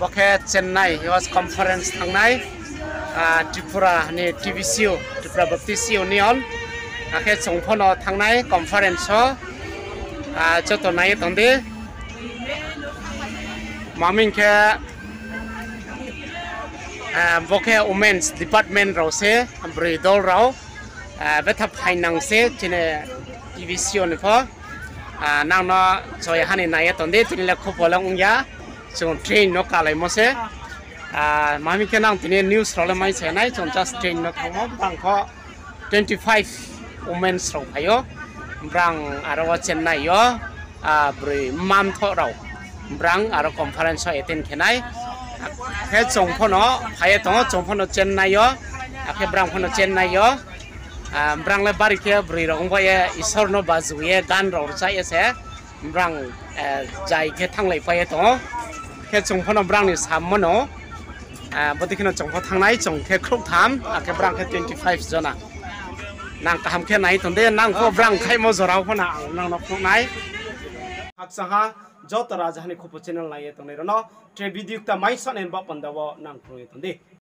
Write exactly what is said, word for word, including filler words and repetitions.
Bo khe Chennai yo conference thanngnai, Tripura ni T B C U, Tripura Baptist Union. Akhe chung pho no thanngnai conference wo, joto nai ye tong di. Maming khe, bo khe women's department rao se, broi dol rao, betha phainang se chini T B C U ni pho. Nang no choi ha ni nai ye tong di, tini le khupo le ong ya, chung train no kalaimo se. Maming khe nang tini news rao le mai se nai, chung just train no thanngmo, brang pho twenty five women's rao phai ou, brang aro wo Chennai yo, broi mma mthoh rao, brang aro conference wo attend khe nai. Khe chung pho no phai ye tong ou, chung pho no Chennai yo, akhe brang pho no Chennai yo. Brang le bari khe broi rao ong bai ye Isor no bazu ye gan rao rchah ye se, brang, jai khe thannglai pai ye tong ou. Khe chung pho no brang ni sammo no, bodei khe no chung pho thanngnai, chung khe khrouhtham, akhe brang khe twenty five jona. Nang kaham khe nai tong di, nang pho brang khaihmo jora pho no ang nang no phnuh nai. Khakchang ha, joto Rajaha ni Khupo channel nai ye tongnai rao no, tre video kta mai sonai ni baoh panda wo nang krung ye tong di.